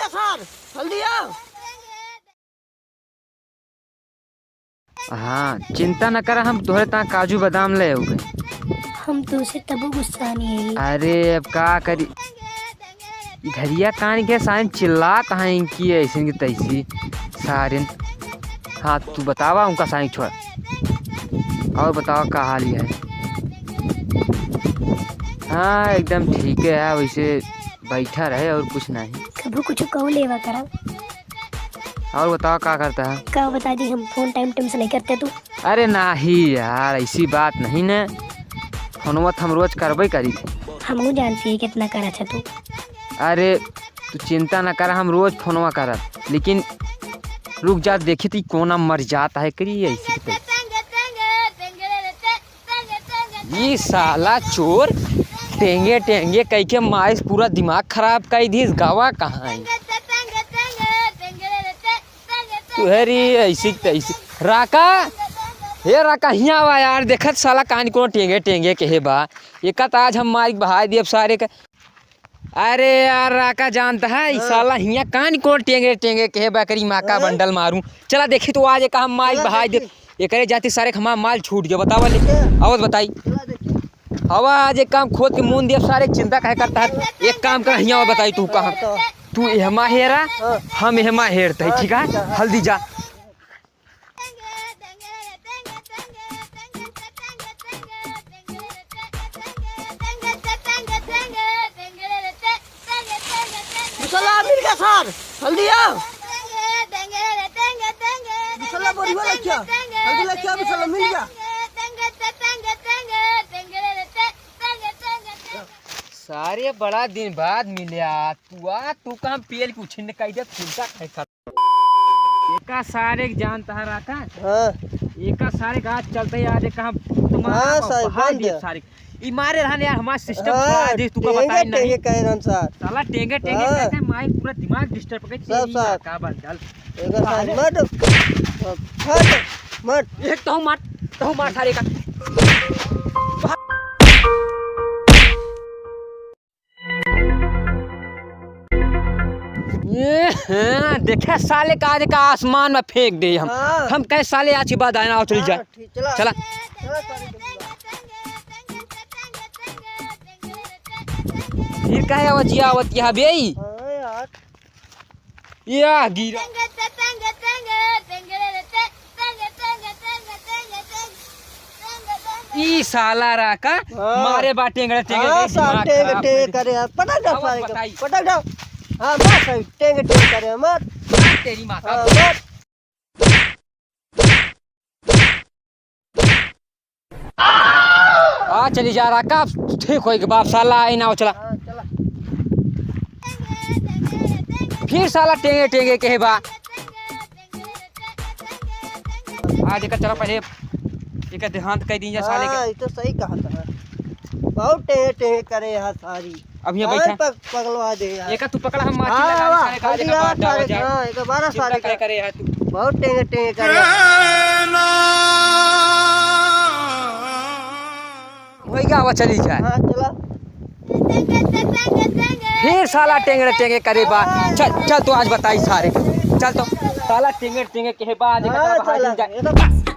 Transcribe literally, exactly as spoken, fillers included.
सर, जल्दी आओ। हाँ, चिंता न करा, हम तोहरे ता काजू बादाम ले आउबे। हम तोसे तबो गुस्सा नहीं है। अरे, अब का करी? ई धरिया कान के साइन चिल्लात हैं इनकी ऐसे की तैसी सारिन। हाँ, तू बतावा उनका साइन छोड़। और बतावा का हाल है? हाँ, एकदम ठीक है, वैसे बैठा रहे और कुछ नहीं। कभू कुछ कहू लेवा करब। और बतावा का करता है? का बता दी, हम फोन टाइम टाइम से नहीं करते तू। अरे नाही यार, ऐसी बात नहीं न, फोनवा त हम रोज करबे करी थे। हमहू जानती है कितना करत है तू। अरे तू चिंता न कर, हम रोज फोनवा करब, लेकिन रुक जा, देखी ती कोना मर जात है करी ऐसी की तैसी। ई साला चोर टेंगे टेंगे कइके माइस पूरा दिमाग खराब कइ दिस, गवा कहाँ है? तुहरी ऐसी तैसी। राका, हे राका, हियाँ आवा यार, देखत साला कान कोनो टेंगे टेंगे कहे बा। एका त आज हम मारिक बहाय दियब सारे का। अरे यार राका जानता है, ई हाँ। साला हियाँ कान कोनो टेंगे टेंगे कहे बा, करी माँ का हाँ। बंडल मारूँ। चला देखी तो आज एका हम मारिक चला बहाय दे। देखी। एकरे जाति सारे क हमार माल छूट गया, बतावा ले। क्या? आवत बताई। चला देखी। हवा आज एक काम खोद के मुन दिया, सारे चिंता काहे करता है? एक काम कर, हियाँ बताई तू कहाँ? तो। तू एहमा हेरा, हाँ। हम एहमा हेरते, हाँ, ठीक है? ठीक है। हल्दी जा। मसाला मिल गया सर, हल्दी आओ। मसाला बोरिया लइका, हल्दी लइका, मसाला मिल गया। सारे बड़ा दिन बाद मिल्या, तू आ, तू काम पियल की उछिन कइ दे, फुलका खाए खा। एका सारे के जानता है राका? हाँ। एका सारे का आज चलते ही आज एका हम तुम्हारा हाँ, सारे बहाय बंद दिए है। सारे। ई मारे रहने यार, हमारा सिस्टम हाँ, खराब है, तू का टेंगे, बताई नहीं। टेंगे कहे रहन सार। साला टेंगे, टेंगे हाँ। कहते हैं, माई पूरा दिमाग डिस्टर्ब कर सब चीज सार। का बन चल। एका सार अरे। मत, मत, मत। एक तो मार, तो मार सारे का। ये, हाँ, देखे साले का आज का आसमान में फेंक दे हम। हाँ। हम कहे साले आज के बाद आए ना, आओ चली हाँ, जाए। ठीक, चला। चला। चला, चला, चला। फिर कहे आवत जिया आवत यहाँ बे? हाँ यार। या गिरा। ई साला राका हाँ। मारे बा टेंगड़े टेंगे हाँ, के सार, दिमाग टेंगे, खराब टेंगे कर दे। करे यार। पटक दे आवाज सारे के। बताई। पटक दे। हाँ, बस है, टेंगे, टेंगे करे, मत। तेरी माँ का। हाँ, मत। आ, चली जा राका, ठीक होई के बाप, साला आई ना हो, चला। हाँ, चला। फिर साला टेंगे, टेंगे कहे बा। आज एकर चला पहले एकर देहांत कइ दीन जा साले के। हाँ, ई तो सही कहा था। बहुत टेहे टेहे करे यहाँ सारी। अब यहाँ कान बैठा। पक-, पगलवा दे यार। एका तू पकड़ा, हम माची हाँ, लगा दी हाँ, सारे का, हल्दी एका हाँ, बार डावा सारे, जाए। हाँ, एका बारह चिंता सारे काहे का। करे है तू? बहुत टेहे टेहे करे। वही का आवा चली जाए। हाँ, चला। फिर साला टेंगड़े टेंगे करे बा। चल, चल तू आज बताई सारे। चल तो साला टेंगे टेंगे कहे बा, आज हाँ, का बाहर चला। जाए। ये तो